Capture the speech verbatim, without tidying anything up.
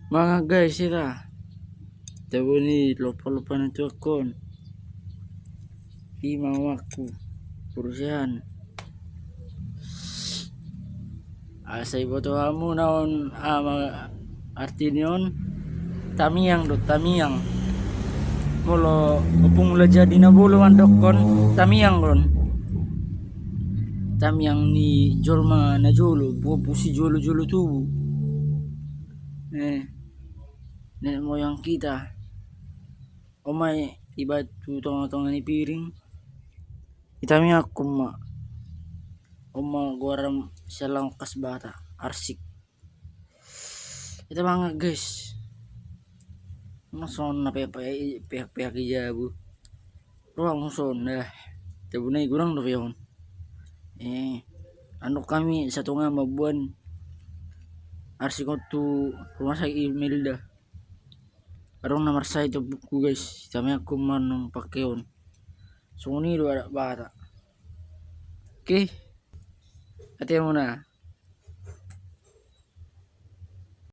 Mangan guys, ira. Tabo ni lompa-lompa na tuak on. Ima omakku. Urusan. Asa iboto hamu na on ama arti ni on. Tamiang do, tamiang. Molo ompung ula jadi na bolo mandokkon tamiang do on. Tamiang ni jolma na jolo, bopu si jolo-jolo tubu. Eh, nenek moyang kita. Oma i, ibaen tu tonga-tonga ni piring. Itamiangkon ma. Oma goaran sialang kas bata arsik. Ita mangan guys. Masona peak-peak i jabu. Ruang muson dah. Jabu na i gurang do peon. Eh, anu hami satonga mamboan arsik on tu rumah sakit Imelda. Adong na marsahit tu buku guys, tamiangkon ma nang pangkeon. Songon i do adat Batak. Oke. Ate muna.